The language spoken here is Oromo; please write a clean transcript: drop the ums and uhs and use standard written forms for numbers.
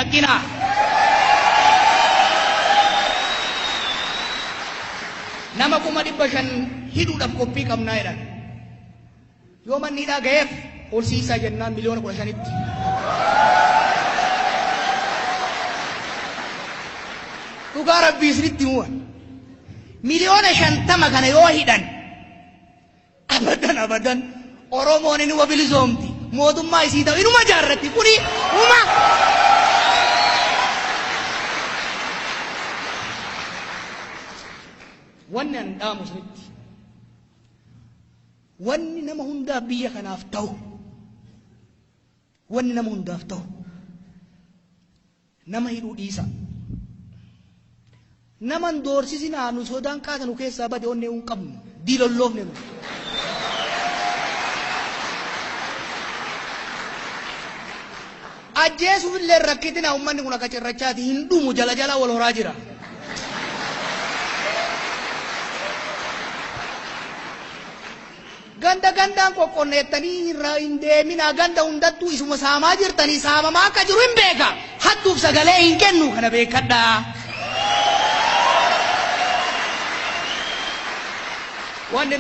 shakkinaa. Nama 500,000 hidhuudhaaf qophii qabnaa jedhan. Yoo manni hidhaa gaheef horsiisaa jennaan 15,000,000tti. Dhugaa rabbii isinitti himuwan. 50,000,000 kana yoo hidhan abadan abadan Oromoon inuma bilisoomti. Mootummaa isii ta'u inuma jaarratti. Kuni uma. Wanni an dhaamu isinitti. Wanni nama hundaaf biyya kanaaf ta'u, wanni nama hundaaf ta'u, nama hidhuu dhiisa. Nama hin doorsisinaa nu sodaan qaata nu keessaa bade onnee hin qabnu diilolloofne nu. Ajjeesuuf illee hin rakkitinaa uummanni kun akka cirrachaati hin dhumu jala jala wal horaa jira. Ganda gandaan qoqqonneettanii irra hin deeminaa ganda hundattuu isuma saamaa jirtanii saamamaa akka jiru hin beeka. Hattuuf sagalee hin kennu kana beekadhaa. Wanni nu